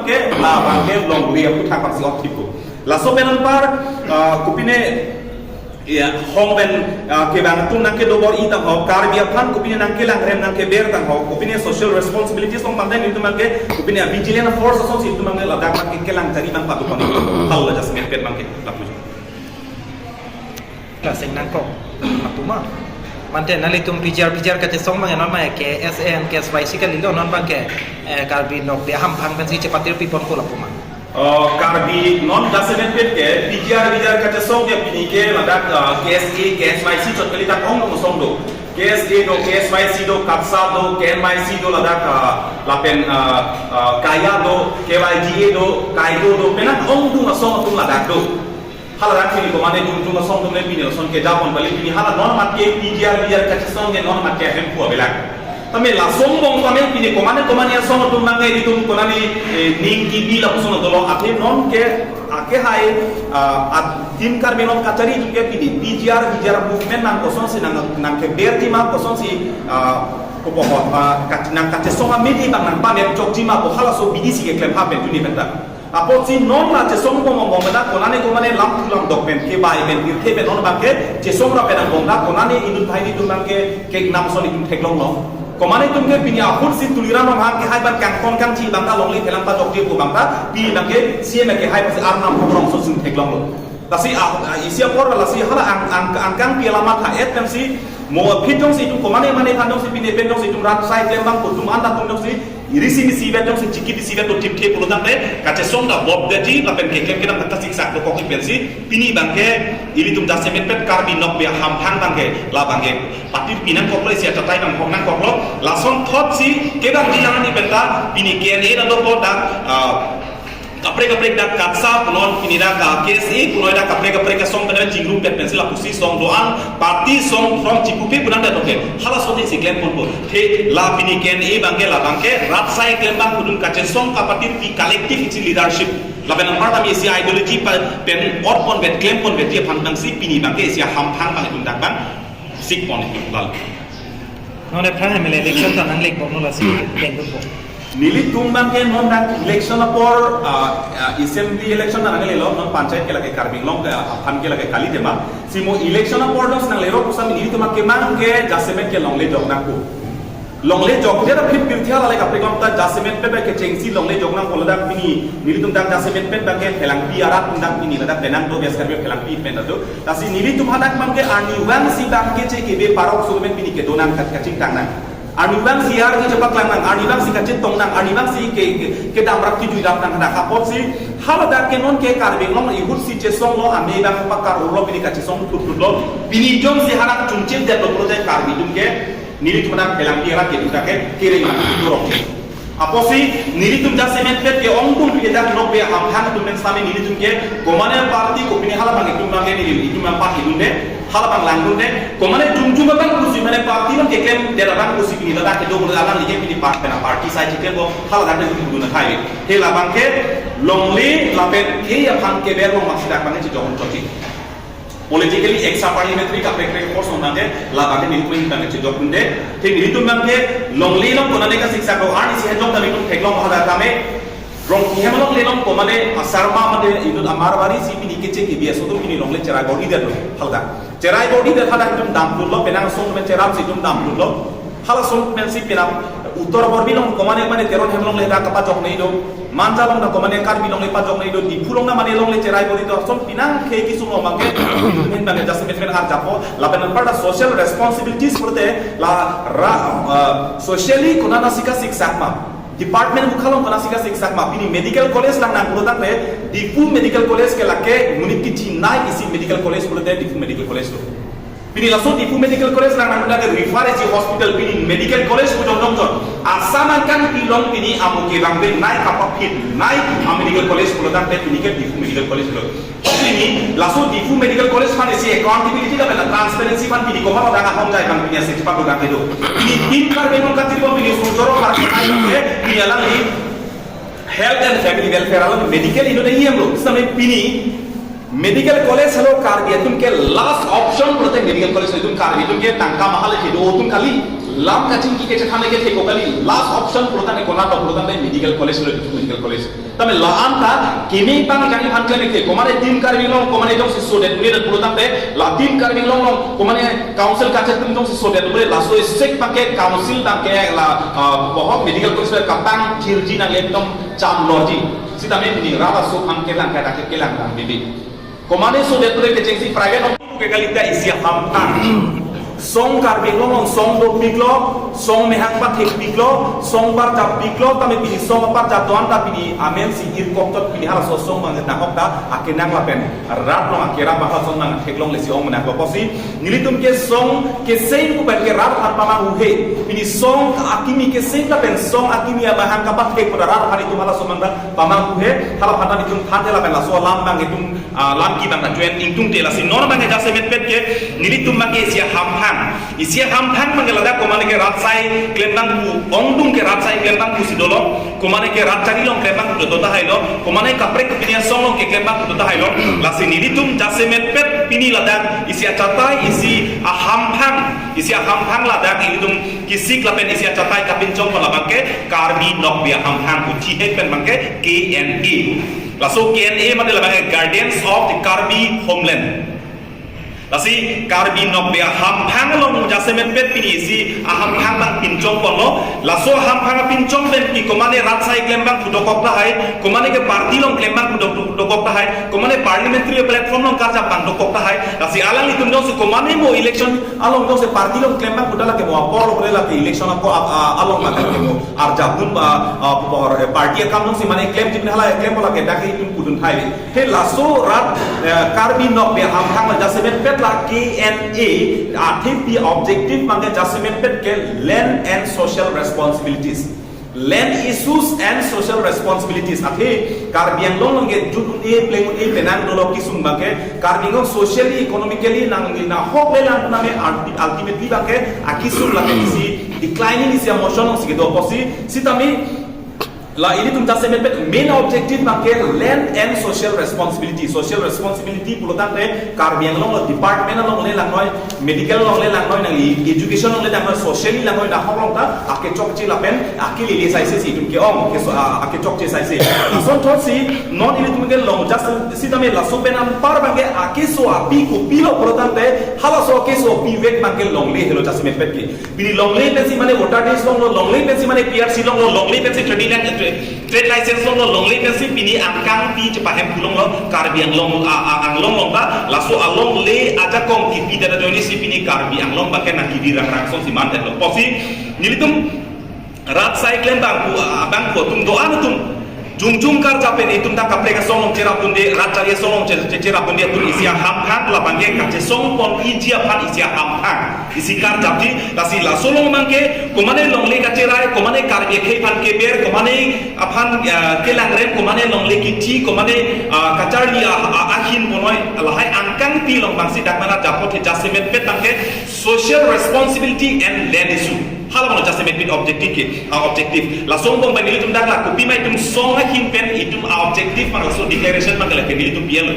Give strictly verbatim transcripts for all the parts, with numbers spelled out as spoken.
Ke, labang ke longle aphuthak bangsi othipo. Laso pen anpar, ah, kopine, ya, hong pen, ah, kevang atum nangkedo bor-i tangho, Karbi aphan kopine nangkelang rem nangkeber tangho, kopine social responsibilities along bang den itum abangke, kopine vigilance force asonsi itum abangke ladak abangke kelang jari abang patu koni. Hal la adjustment pen abangke, lapu. Lasing nangkok, matuma. Mante nanglitum P G R, P G R kachesong abang non abang K S A and K S Y C kalilo non abangke, eh, Karbi Nokbe Hamphang pensi chepatir pipon ko lapu ma. Oh, Karbi non jasemet pet ke P G R, P G R kachesong ke pini ke ladak, ah, K S A, K S Y C chot kali dak ongdung asong do. K S A do, K S Y C do, KATSA do, K N Y C do ladak, ah, lapen, ah, ah, KAYA do, K Y G A do, KAIDO do, penang ongdung asong atum ladak do. Haladak pini komane jung jung asong atum le pini lason kejapon kali pini hala non amat ke P G R V G R kachesong ke non amat ke hemphu avelang. Tame lason angbong tame pini komane komane asong atum abangke itum konane, eh, ning kibi lapuson dolo athe non ke akehai, ah, at Team Karbi Anglong kachari atum ke pini P G R V G R movement nang kosonsi nang nangkeberji ma kosonsi, ah, kopohot, ah, kach- nangkachesong amidi abang nangpamerchokji ma pu halaso abidi si keklem ha pen tuni penta. Apotsi non la chesong angbong angbong pen konane komane lamthu lamdok pen kevai pen pirthe pen non abangke chesong ra pen angbong ta konane inut bhai nitum abangke kenam ason itum theklonglo. Komane itum ke pini ahut si Tuliram Ronghang kehai abang kangton kangchi abang ta longle phelang pajokji pu abang ta pini abangke C M kehai pensi arnam hong rong ason si theklonglo. Lasi, ah, ah, isi apor lasi hala ang, ang, angkang pi alamat ha-et pensi mo aphi jongsi itum komane mane aphan jongsi pini pen jongsi itum rat asai klem abang pu atum anta atum jongsi irisi misi vet jongsi chikit isi vet to tipthe pulo tangte kachesong ta bobdeji lapen keklem kedam kata siksak dokok pensi pini abangke ilitum jasemet pet Karbi Nokbe Hamphang abangke labangke patir pinangkoklo isi atatai nang hok nangkoklo lason thotsi kedamji lang ni penta pini K N A na dopo dak, ah, kaprek kaprek dak KATSA punon pini dak, ah, K S A punon dak kaprek kaprek asong pen chingrum pet pensi lapusi asong do-an party asong from chipupe pu nang dak toke halaso atum si klemponpo. The la pini K N A abangke labangke rat asai klem abang pu atum kachesong kapatir pi collective isi leadership lapen anpar tame isi ideology pa pen otpon vet klemponpon vet ji aphan abangsi pini abangke isi Hamphang abang itum dak abang sikpon itum lal. Non aphrang M L A election ta nanglekbomlo lasi lengdunpo. Nelitum abangke non dak election apor, ah, ah, assembly election ta nanglelo, non panchayat ke lake Karbi Anglong ke, ah, aphan ke lake kali tema. Si mo election apor dong nanglelo pu sami nelitum abangke abangke jasemet ke longle jok nangpo. Longle jok dia aphi pirthe hala le kaprek along ta jasemet pet abangke chengsi longle jok nangpo ladak pini nelitum dak jasemet pet abangke Phelangpi arat atum dak pini ladak penang do bias Karbi Phelangpi pen do. Lasi nelitum hadak abangke arnivang si abangke che kebe parok sumen pini kedo nang kat kachingtang nang. Arnivang si arni chepaklang nang, arnivang si kachetong nang, arnivang si ke, ke, kedamrap kejui dam nang hadak apotsi haladak ke non ke Karbi Anglong ihut si chesonglo ame abang pakar ulo pini kachesong thut thutlo. Pini jongsi hadak chunchil det lo pulote Karbi atum ke nelitum hadak Phelangpi arat ke duta ke kereng itu rok. Apotsi nelitum jasemet pet ke ongdung pini dak Nokbe Hamphang atum pen sami nelitum ke komane party kopine hala abang itum abangke neli itum abang party dun de hala abang langdun de komane jung jung abang pusi mane party abang keklem de abang pusi pini ladak kedo bulu abang like pini part pen party sai chiklempo hala dak de bulu na khai he labangke longle lapen ke aphan keber long maksi dak abangke chejok choti. Politically extra parliamentary kaprek kaprek force abangke labangke nelitum abangke chejok dun de. Te nelitum abangke longle long konane kasiksak lo arni si henjong ta nelitum theklong hala tame Rongpi hem along le long komane asarma mate inut a-Marwari si pini keche ke bias atum pini longle cherai bor-i detlo halda. Cherai bor-i det hadak itum dam thutlo penang asong men cheram si itum dam thutlo. Hala asong men si penang Uttor Borbil along komane mane Teron hem along le dak kapajok nei do. Manja along dak komane Karbi along le pajok nei do. Diphu along na mane longle cherai bor-i do. Asong penang ke kisung along abangke itum hen abangke jasemet pen arjapo. Lapen anpar dak social responsibilities pulote la ra, eh, socially konane si kasiksak ma. Department mukha along konane si kasiksak ma pini medical college lang nang pulo tangte Diphu Medical College ke lake monit kechinai isi medical college pulote Diphu Medical College lo. Pini laso Diphu Medical College lang nang pulo tangte refer isi hospital pini medical college pu jong jong jon. Assam angkang pilong pini amu kevang pen nai kapapit nai a medical college pulo tangte pini ke Diphu Medical College lo. Pini laso Diphu Medical College aphan isi accountability lapen transparency aphan pini komat adang ahom jai abang pini ase cepat adang kedo. Pini Team Karbi Anglong kachiri abang pini sujoro parke ai ke pini alangli health and family welfare along medical inut E M lo. Sampai pini Medical college helo Karbi atum ke last option pulote medical college helo, itum Karbi atum ke tangka mahal kedo atum kali, lam kachingki kechethan ke thek-o kali, last option pulote ne konat pulote medical college helo, medical college. Tame la-an ta kimi pang jani phan kali ke, komane Team Karbi Anglong, komane jongsi sodet pulote, pulote la Team Karbi Anglong along, komane council kacharli atum jongsi sodet pule, laso isek pake council abangke la, ah, bohok medical college kapangthirji nang, ekdom cham lorji. Sitame pini rat aso aphan kelang, kata ke kelang tang bibi. Komane sodet pule kechengsi private office ke kali ta isi ahamphang. Song Karbi Anglong along song dopiklo, song mehang pathekpiklo, song parjappiklo, tame pini song aparjap do-an ta pini amen si irkok tot pini halaso song abang nahok ta akenang lapen rat along akerap bahal song nangtheklongle si ong nanglo pusi. Nelitum ke song keseng pu pen ke rat aphan pamanghu he. Pini song akimi keseng lapen song akimi amahang kapathek pu ta rat aphan itum halaso abang ta pamanghu he. Hala aphan ta itum thanthe lapen laso alam abang itum, ah, lam ki abang ta join ingtungte, lasi non abang ke jasemetpet ke nelitum abang ke isi ahamphang. Isi ahamphang abang ke ladak komane ke rat asai klembang pu, ongdung ke rat asai klembang pusi dolo, komane ke rat achari along klembang pu do tahai lo, komane kaprek pini asong along keklembang pu do tahai lo. Lasi nelitum jasemetpet pini ladak isi achatai, isi ahamphang, isi ahamphang ladak ilitum kisik lapen isi achatai kapinchong pon abang ke Karbi Nokbe Ahamphang, puthot pen abang ke K N A. Laso K N A mate labang ke Guardians of the Karbi Homeland. Lasi Karbi Nokbe Ahamphang along jasemetpet pini isi ahamphang abang pinchong ponlo. Laso ahamphang apinchong pen ke komane rat asai klembang pu dokok tahai, komane ke party along klembang pu dok-, dokok tahai, komane parliamentary platform along karjap abang dokok tahai. Lasi alanglitum jongsi komane mo election along jongsi party along klembang pu ta lake mo apor lo, lake election ako ap-, a-, along lake mo arjapdun ba, a, pu-, or, eh, party akam jongsi mane klemji pen hala klem lake dak itum pudun thai. He laso rat, eh, Karbi Nokbe Ahamphang la jasemetpet la K N A, athepi objective abang ke jasemetpet ke land and social responsibilities. Land issues and social responsibilities. Athe Karbi Anglong along ke jut un-e pleng un-e penang dolo kesung abang ke Karbi Anglong socially, economically nang nahok le lang name ulti-, ultimately abang ke akesung lake isi declining isi amotion along si kedo pusi. Sitame la ilitum jasemetpet main objective abang ke land and social responsibility. Social responsibility pulo tangte Karbi Anglong along department along le langnoi, medical along le langnoi, nangli education along le langnoi, socially langnoi, nahok along ta akechokche lapen akelele asai si itum ke-ong, keso, a, akechokche asai si. Asonthotsi non ilitum kelong jasemet sitame laso pen anpar abang ke akeso api kopilo pulo tangte halaso akeso apivek abang ke longle helo jasemetpet ke. Pini longle pensi mane voter list longlo, longle pensi mane P R C longlo, longle pensi trading lang, tra-, trade license longlo, longle pensi pini angkangpi chepahem pu longlo, Karbi Anglong, a, a, Anglong along ta, laso alongle ajakong kipi dada joini si pini Karbi Anglong abang ke nangkibi rangrang asonsi mandetlo pusi, nelitum rat asai klembang pu, a, abang pu atum do-an atum jongjung karjap pen itum ta kaprek asong along cherapdunde, rat achari asong along che-, che-, cherapdunde atum isi ahamphang labang ke kachesong pon iji aphan isi ahamphang, isi karjapji. Lasi laso along abang ke komane longle kacherai, komane Karbi akhei aphan keber, komane aphan, ah, kelangrem, komane longle kithi, komane, ah, kacharli a, a, ahin bonoi, lahai angkangpi along abang si dak mana japot he jasemetpet abang ke social responsibility and land issue. Hala abang jasemetpet objective ke, ah, objective. Laso angbong abang nelitum dak la kopima itum song ahin pen itum a-objective abang laso declaration abang lake nelitum pian lo.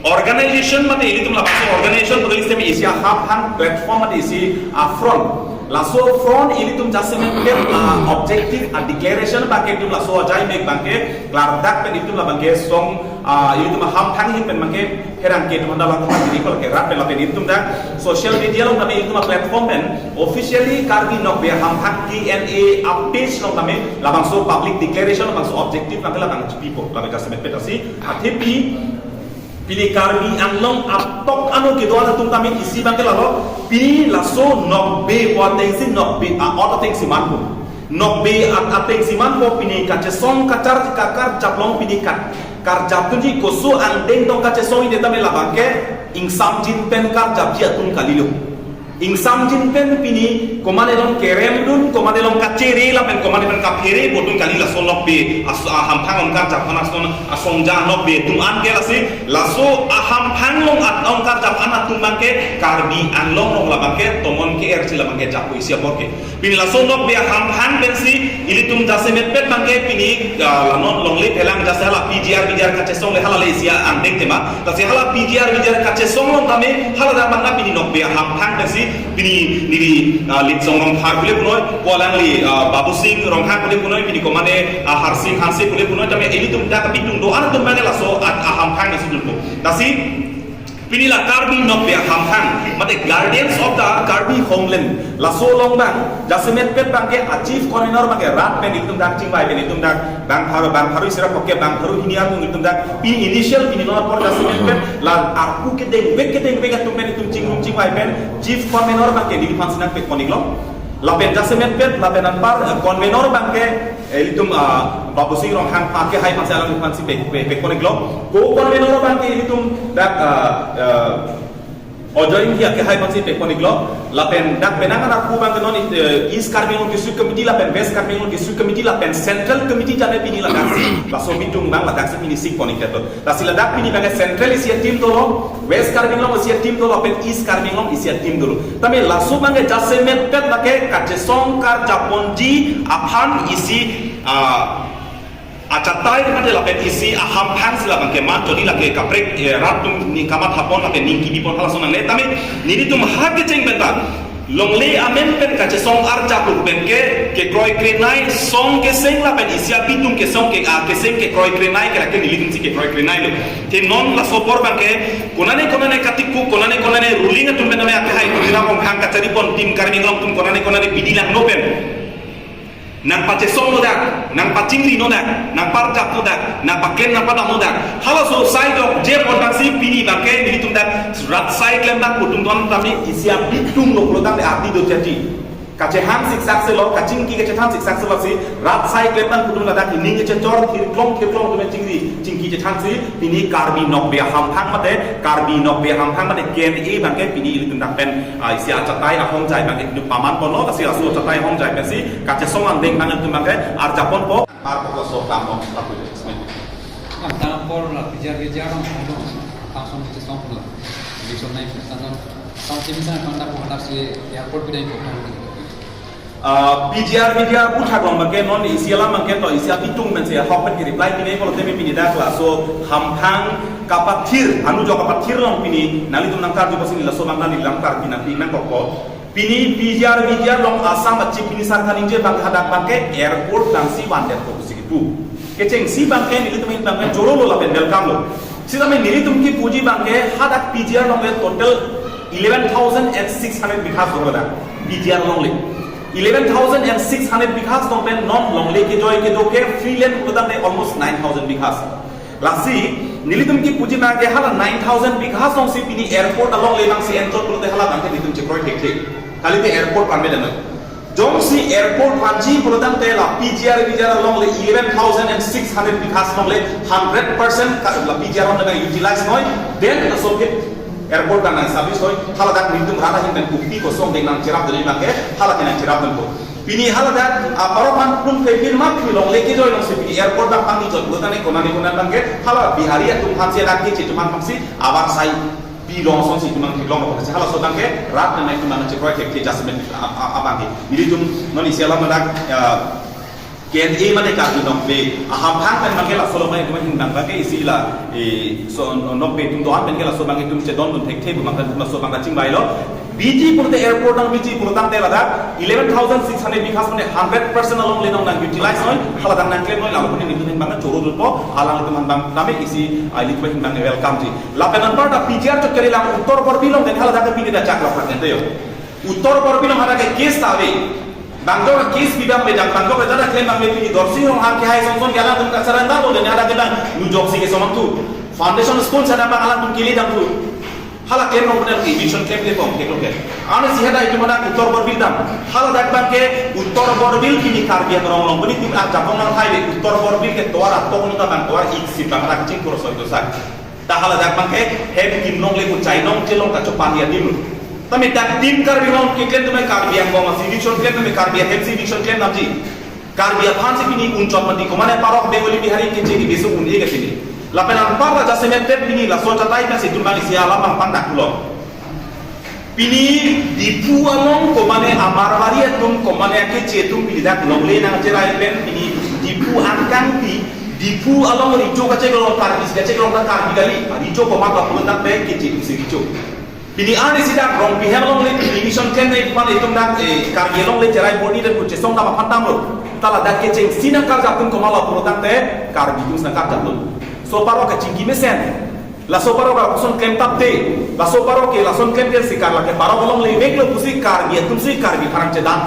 Organization mate ilitum labangso organization pu sitame isi ahamphang, platform mate isi a-front. Laso front ilitum jasemetpet a-objective a-declaration abang ke itum laso ajai mek abang ke klardak pen itum labang ke song, ah, ilitum ahamphang ahin pen abang ke pherangke atum anta langkok kali ko lake rat pen lapen itum dak social media along tame itum a-platform pen officially Karbi Nokbe Ahamphang K N A a-page along tame labangso public declaration labangso objective abang ke labang chipipo, labang jasemetpet asi. Athepi pini Karbi Anglong atok ano kedo-an atum tame isi abang ke lalo, pini laso nokbe pu atengsi nokbe a-ot atengsi manpo. Nokbe a-, atengsi manpo, pini kachesong kachar kakar japlong pini kat karjapdunji, koso angdeng tong kachesong-ide tame labang ke ingsamjin pen karjapji atum kalilo. Ingsamjin pen pini komane along keremdun, komane along kachere lapen komane pen kaphere bodun kali laso nokbe as-, ahamphang along karjap an ason asongja nokbe atum an ke. Lasi laso ahamphang along at-, along karjap an atum abang ke Karbi Anglong along Labangke tomon ke-er si labangke japo isi apor ke. Pini laso Nokbe Ahamphang pensi ilitum jasemet pet abangke pini, ah, la non longle phelang jase hala P G R V G R kachesong le hala le isi angdeng tema. Lasi hala P G R V G R kachesong along tame hala dak abang pini Nokbe Ahamphang pensi pini neli, ah, Litsong Rongphar kule punoi, ko alangli, ah, Babusing Ronghang kule punoi, pini komane, ah, Harsing Hanse kule punoi, tame ilitum dak abitung do-an atum abangke laso a-, Ahamphang pensi dunpo. Lasi pini la Karbi Nokbe Ahamphang, mate Guardians of the Karbi Homeland, laso along abang jasemet pet abangke a-chief convenor abangke rat pen itum dak chingvai pen itum dak bang pharo, bang pharo isi ra phoke bang pharo hini atum itum dak pini initial pini non apor jasemet pet la arpu kedengvek kedengvek atum pen itum chingrum chingvai pen chief convenor abangke neliphan si nangpekpon-iklo. Lapen jasemet pet lapen anpar, eh, convenor abangke, eh, ilitum, ah, Babusing Ronghang akehai aphansi alangliphan si pek, pek, pekpon-iklo. Co-convenor abangke ilitum dak, ah, ah, Ajoy Enghi akehai aphansi pekpon-iklo. Lapen dak penang anak pu abangke non, eh, East Karbi Anglong District Committee lapen West Karbi Anglong District Committee lapen Central Committee jane pini ladak si laso abitung abang ladak si pini sik pon-ik teto. Lasi ladak pini abangke Central isi a-team dolo, West Karbi Anglong isi a-team dolo, lapen East Karbi Anglong isi a-team dolo. Tame laso abangke jasemet pet abangke kachesong karjaponji aphan isi, ah, achatai mate lapen isi Ahamphang si labangke mat jodi lake kaprek, eh, rat atum ning kamathapon lapen ning kibipon halaso nangne. Tame nelitum ha kecheng pen ta longle amen pen kachesong arjap pen ke, kekroi krenai song keseng lapen isi abitung kesong ke, ah, keseng kekroi krenai ke lake nelitum si kekroi krenai lo. Te non laso apor abangke konane konane katikuk, konane konane ruling atum pen tame akehai Tuliram Ronghang kacharipon Team Karbi Anglong atum konane konane bidi langno pen nangpachesonglo dak, nangpachingrino dak, nangparjaplo dak, nangpaklem nangpadamlo dak. Halaso sai dokje pon abangsi pini abangke nelitum dak rat sai klem dak pu atum don tame isi abitung lo pulo tangte ardi do jadi. Kachehang siksak selo, kachingki kachethan siksak selo si, rat sai klem dak pu atum ladak ining kechechor, thirklong, thirklong atum chingri, chingki chethan si, pini Karbi Nokbe Ahamphang mate, Karbi Nokbe Ahamphang mate K N A abangke pini ilitum dak pen, ah, isi achatai ahongjai abangke itum paman ponlo, lasi laso achatai ahongjai pensi, kachesong angdeng abang itum abangke arjap ponpo. Arpo laso kam bom, lapu de, isme. Ang tangpor la P G R V G R ang kong dong, langsung kachesong pulo. Election nai, tangdong, tang simi sa pangdak ko hadak si airport bidai ko. Ah, P G R V G R puthak along abangke non isi alam abangke to isi abitung pen si ahok pen reply pine pulote pini dak laso Hamphang kapathir, anu jok kapathir along pini nanglitum nangkarju pusi laso abang nangli langkar pini nangpi nangkokpo. Pini P G R V G R along Assam a-Chief Minister kaningje abang hadak abangke airport abang si vandet ko pusi kipu. Kechengsi abangke nelitum ahin abangke chorolo lapen welcome lo. Sitame nelitum kipuji abangke hadak P G R along le total eleven thousand and six hundred bighas dolo dak P G R along le. Eleven thousand and six hundred bighas along pen non longle kejoi kedo ke free land pulo tangte almost nine thousand bighas. Lasi nelitum kipuji abangke hala nine thousand bighas along si pini airport along le abang si enchot pulote hala abangke nelitum chekroi thekthe. Kalite airport vanme dano. Jongsi airport vanji pulo tangte la P G R V G R along le eleven thousand and six hundred bighas along le hundred percent ka la P G R along le utilize noi, then laso aphi airport abang nang establish noi, hala dak nelitum rat ahin pen ukti kosong deng nangcherap dun abangke, hala ke nangcherap dunpo. Pini hala dak, ah, apar aphan pun pe pin mat pini longle kejoi along si pini airport abang pangni jot pulo tangte konane konane abangke, hala Bihari atum aphan si dak keche atum aphan si, abar sai pi long song si itum abang theklong lo, halaso abangke rat nang itum nang chekroi thek ke adjustment a-, a-, abangke. Nelitum non isi alam dak, ah, K N A mate Karbi Nokbe Ahamphang pen abangke laso along itum ahin abangke isi la, eh, so Nokbe atum do-an pen ke laso abang itum chedondun thekthe pu abang itum laso abang kachingvai lo. Biji pulote airport nang biji pulo tangte ladak eleven thousand six hundred bighas mane hundred percent along le nang nang utilize noi, hala dak nangklem noi, lalu pun nelitum ahin abang choro dunpo, alanglitum ahin abang tame isi, ah, ilitum ahin abang welcome ji. Lapen anparta P G R chot kali lang Uttar Borbil along den hala dak pini dak chak laphak den yo. Uttar Borbil along hadak ke case ta ave. Bangjo ke case pidam bedang, bangjo ke jada klem bang pini Dorsing Ronghang akehai song song ke alanglitum ka surrender lo den hadak ke dang nu joksi ke somang tu. Foundation stone sada bang alanglitum kili dam tu. Hala klem nong benar eviction klem ke pom ke klem ke. Ane si hadak itum hadak Uttar Borbil dam. Hala dak abangke Uttar Borbil pini Karbi Anglong along pini tim arjapon nang thai le Uttar Borbil ke tovar atok nang ta bang tovar ik si bang rak ching kuro soi dosa. Ta hala dak abangke hem kim nong le ku chai nong chelong kachopan ya dim. Tame dak dim Karbi Anglong keklem tame Karbi Anglong a-eviction klem tame Karbi ahem si eviction klem damji. Karbi aphan si pini unchot mati komane parok Bengali Bihari keche ke bisu un-e ke pini. Lapen anpar raja semet pet pini laso chatai kan si itum abang isi alam abang pangdak pulo. Pini Diphu along komane a-Marwari atum, komane akeche atum pini dak longle nangcherai pen pini Diphu angkang pi, Diphu along recho kacheklong, Karbi kacheklong ta Karbi kali, recho komat apun dak pen keche atum si recho. Pini arnisi dak Rongpi hem alongle pini mission klem nangji aphan itum dak, eh, Karbi alongle cherai bor-i dan kuchesong dam aphan damlo. Ta ladak kechengsi nangkarjap atum komatlo pulo tangte Karbi atum si nangkarjaplo. So apor ke chingki mesen. Laso apor ke lapuson klem tapte. Laso apor ke lason klem ke si Karbi ke apor alongle veklo pusi Karbi atum si Karbi pharang chedam.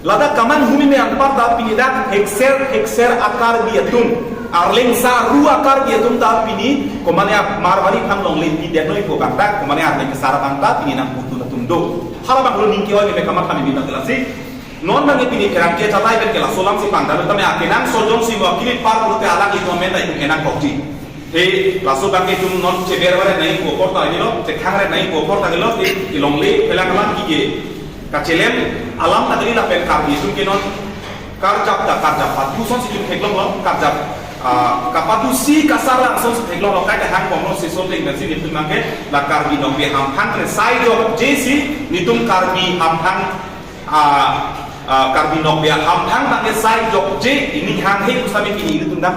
Ladak kamanghumi me anparta pini dak hekser hekser a-Karbi atum, Arleng sa ru a-Karbi atum ta pini komane a-Marwari aphan longle pidetnoi pu abang dak komane Arleng sa ra abang ta pini nangputu atum do. Hala abang lo ning ke-oi me kamatha me bintang kelasi. Non abang pini kerang ke chatai pen ke laso alam si pangdam tame akenangsot jongsi mo akili par pulote alanglitum amen ta itum enangkokji. He, laso abang ke itum non cheber varet nangji pu apor ta nilo, chekhang varet nangji pu apor ta nilo, he, kelongle, pelang alam ke, kachelem alam ta kali lapen Karbi atum ke non karjap ta karjap padu asonsi itum theklonglo, karjap, ah, kapadu si kasarang asonsi theklonglo, kaita hang bomlo si soteng dan si itum abang ke la Karbi Nokbe Hamphang re sai jokje si itum Karbi Hamphang, ah, ah, Karbi Nokbe Hamphang abang ke sai jokje, pini hanghe pusitame pini itum dak